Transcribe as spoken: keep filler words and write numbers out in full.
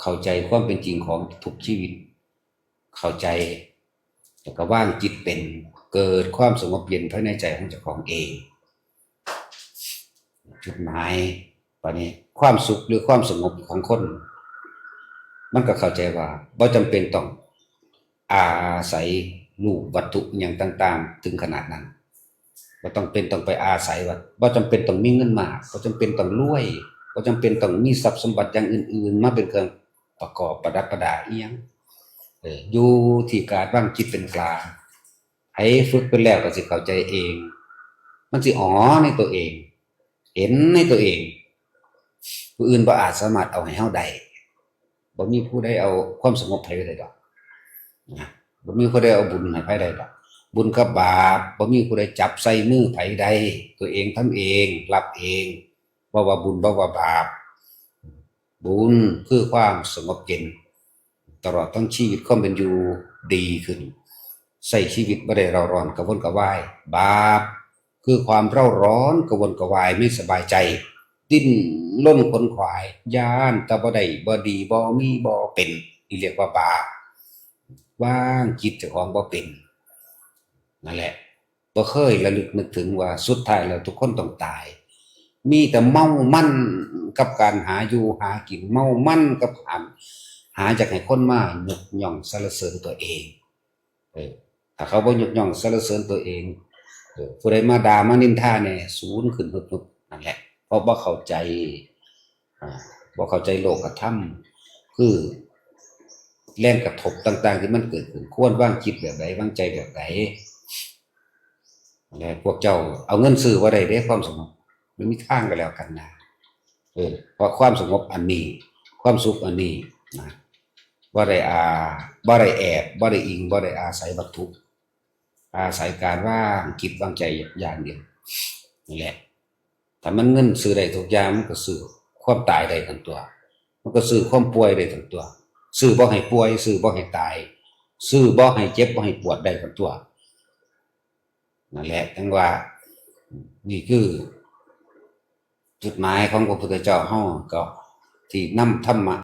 เข้าใจความเป็นจริงของทุกชีวิต เข้าใจ แล้วก็วางจิตเป็น เกิดความสงบเย็นภายในใจของเจ้าของเอง จุดหมาย บัดนี้ความสุขหรือความสงบของคน มันก็เข้าใจว่าบ่จำเป็นต้องอาศัยรูปวัตถุอหย่างต่างๆ ถึงขนาดนั้น บ่ต้องเป็นต้องไปอาศัยว่า บ่จำเป็นต้องมีเงินมาก บ่จำเป็นต้องรวย บ่จำเป็นต้องมีทรัพย์สมบัติอย่างอื่นๆ มาเป็นเครื่องประกอบประดับประดาอิหยัง เออ อยู่ที่การวางจิตเป็นกลาง ไผฝึกเป็นแล้วก็สิเข้าใจเอง มันสิอ๋อในตัวเอง เห็นในตัวเอง ผู้อื่นบ่อาจสามารถเอาให้เฮาได้ บ่มีผู้ใดเอาความสงบให้ได้ดอกนะ บ่มีผู้ใดเอาบุญให้ไผได้ดอก บุญกับบาป บ่มีผู้ใดจับใส่มือไผได้ ตัวเองทำเอง รับเอง บ่ว่าบุญ บ่ว่าบาป บุญคือความสงบเย็น ตลอดทั้งชีวิตความเป็นอยู่ดีขึ้น ใช้ชีวิตบ่ได้เร่าร้อนกระวนกระวาย บาปคือความเร่าร้อนกระวนกระวาย ไม่สบายใจ ดิ้นรนขวนขวาย ย้านแต่บ่ได้ บ่ดี บ่มี บ่เป็น นี่เรียกว่าบาป วางจิตเจ้าของบ่เป็น นั่นแหละ บ่เคยระลึกนึกถึงว่าสุดท้ายแล้วทุกคนต้องตาย มีแต่เมามันกับการหาอยู่หากิน เมามันกับการหาอยากให้คนมายกย่องสรรเสริญตัวเอง เออ ถ้าเขาบ่ยกย่องสรรเสริญตัวเอง เออ ผู้ใดมาด่ามานินทาแหน่ สูนขึ้นฮึบๆ นั่นแหละ เพราะบ่เข้าใจ อ่า บ่เข้าใจโลกธรรม คือแรงกระทบต่างๆ ที่มันเกิดขึ้น ควรวางจิตแบบใด วางใจแบบใด และพวกเจ้าเอาเงินซื้อบ่ได้เด้ความสงบ มันมีทางก็แล้วกันนะ เออ เพราะความสงบอันนี้ ความสุขอันนี้นะ บ่ได้อา บ่ได้แอบ บ่ได้อิง บ่ได้อาศัยวัตถุ อาศัยการวางจิตวางใจอย่างเดียว นี่แหละ ถ้ามันเงินซื้อได้ทุกอย่าง มันก็ซื้อความตายได้ทั้งตัว มันก็ซื้อความป่วยได้ทั้งตัว ซื้อบ่ให้ป่วย ซื้อบ่ให้ตาย ซื้อบ่ให้เจ็บ บ่ให้ปวดได้ทั้งตัว นั่นแหละ จั่งว่า นี่คือ จุดหมายของพระพุทธเจ้าเฮาก็ที่นำธรรมะ